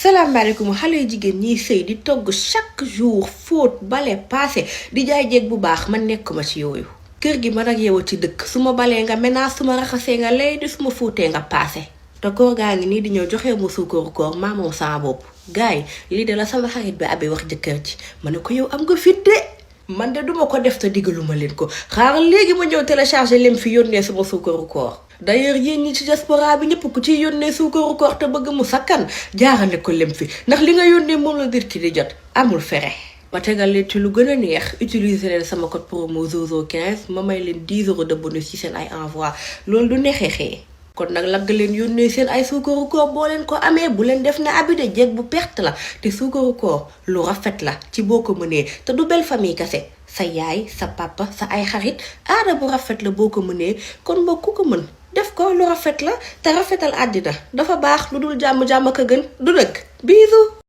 salaamaaleykum xale yu jigéen ñiy sëy di togg chaque jour fóot bale paase di jaay jéeg bu baax man nekkuma ci yooyu kër gi man ak yow ci dëkk su ma balee nga ménage su ma raxasee nga lay di su ma fóotee nga paase te koor gaa ngi nii di ñëw joxee mu suukaru koor maa moom sama bopp gaay lii de la sama xarit bi abe wax jëkkër ji ma ne ko yow am nga fit de man de duma ko def te diggaluma leen ko xaaral léegi ma ñëw télécharger lem fi yónnee sama suukaru koor d'ailleurs yéen ñi ci diaspora bi ñëpp ku ciy yónnee suukaru koor te bëgg mu sakkan jaarale ko lem fi ndax li nga yónnee moom la dir ki di jot amul fere ma tegal leen ci lu gën a neex utiliser leen sama code promo ZOZO15 ma may leen 10 € de bonus ci seen ay envoi loolu du neexeexee kon nag lagg leen yónnee seen ay suukaru koor boo leen ko amee bu leen def ne abide jeeg bu perte la te suukaru koor lu rafet la ci boo ko mënee te du belle famille kase sa yaay sa papa sa ay xarit aada bu rafet la boo ko mënee kon boo ku ko mën def ko lu rafet la te rafetal àddina dafa baax lu dul jàmm-jàmm ka gën du dëkk bisous